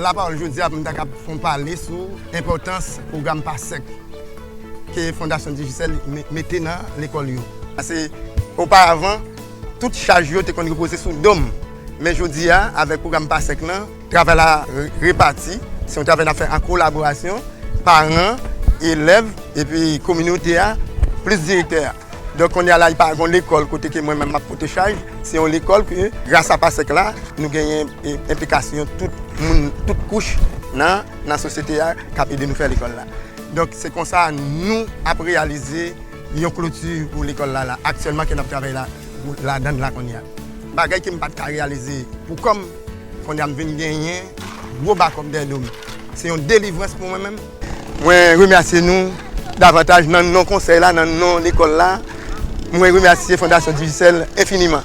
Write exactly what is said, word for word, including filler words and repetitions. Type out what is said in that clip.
Lapawòl jodi a pou m ta kab fè yon pale sou enpòtans pwogram PASEC ke Fondasyon Digicel me- mete nan lekòl yo. Paske oparavan, tout chaj yo te konn repoze sou do m. Men jodi a, avèk pwogram PASEC lan, travay la re- repati. Se yon travay n ap fè an kolaborasyon, paran, elèv, epi kominote a, plis direktè a. Donk, kounye a la, li pa yon lekòl kote ke mwen menm m ap pote chaj. Se yon lekòl ke, gras a PASEC la, nou genyen e, enplikasyon tout moun, tout kouch nan, nan sosyete a k ap ede nou fè lekòl la. Donk, se konsa nou ap reyalize yon kloti pou lekòl la, la aktyèlman ke n ap travay la, ladan l la kounye a. Bagay ke m pa t ka reyalize pou kò m, kounye a m vin genyen gwo bakòp dèyè do m. Se yon delivrans pou mwen menm. Mwen remèsye nou davantaj nan non konsèy la, nan non lekòl la. Mwen remèsye Fondasyon Digicel enfiniman.